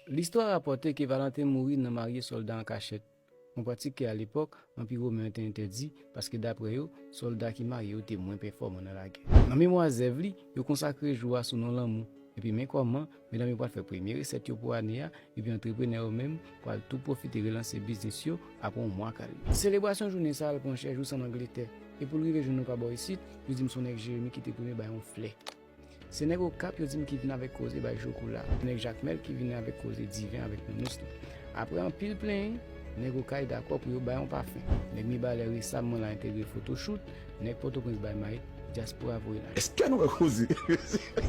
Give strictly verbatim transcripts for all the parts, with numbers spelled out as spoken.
Listwa rapòte ke Valentin mouri nan marye sòlda an kachèt, yon pratik ke alepòk, Anpi Women an te entèdi, paske daprè yo, sòlda ki marye yo te mwen pèfòman nan lagè. Nan memwa zèv li, yo konsakre jou a sou non lanmou. Epi men kòman, medam yo pral fè premye resèt yo pou ane a, epi antreprenè yo menm pral tou pwofite relanse biznis yo apre yon mwa kalmi. Selebrasyon jounen sa a al pran chè jous ann Angletè, e pou l rive jwenn nou pa bò isit, yo di m se yon nèg Jeremi ki te premye bay yon flè. Se nèg Okap yo di m ki vin avèk koze bay Jokola, nèg Jakmèl ki vin avèk koze diven avèk nounous li. Apre anpil plenyen, nèg Okay dakò pou yo bay yon pafen. Nèg Mibalè resamman la entegre Photoshop, nèg Pòtoprens bay may, dyaspora voye lajan. Èske nou wè koze?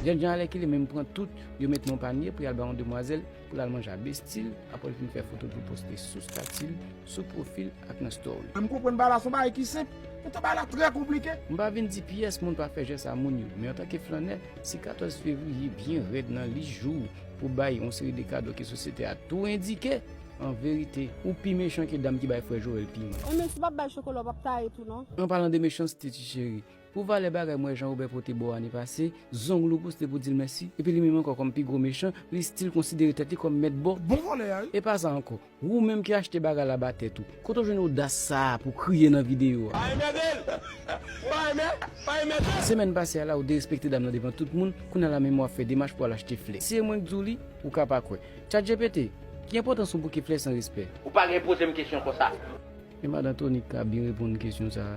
Jènjan alèkile menm pran tout, yo met nan yon panye pou y al bay yon demwazèl pou l al manje a Bestil, apre l fin fè foto pou l poste sou stati l, sou pwofil ak nan story. M konprann bagay la se yon bagay ki senp, poutan bagay la trè konplike. M pa vin di pyès moun pa fè jès a moun yo, men antanke flannè, si katòz fevriye byen rèd nan lis jou pou bay yon seri de kado ke sosyete a tou endike, an verite, ou pi mechan ke dam ki bay frè Joel piman. Enben, si w p ap bay chokola, w p ap taye tou, non? An palan de mechanste, ti cheri, pou valè bagay m wè Jean Robert pote bò ane pase, zong l ou poste pou di l mèsi, epi li menm ankò kòm pi gwo mechan, li still konsidere tèt li kòm mèt bò. Bon vòlè a, wi. E pa sa ankò, ou menm ki achte bagay la ba tèt ou, kote w jwenn odas sa a pou w kriye nan videyo a? Pa enmède l! Pa enmè, pa enmède l! Semèn pase a la, ou derespekte dam nan devan tout moun, kounye a la menm w ap fè demach pou al achte flè. Si e mwen k di w li, ou ka pa kwè. ChatGPT, ki enpòtans yon bouke flè san respè? Ou pa gen poze m kesyon konsa. Men madan Tony ka byen reponn kesyon sa a.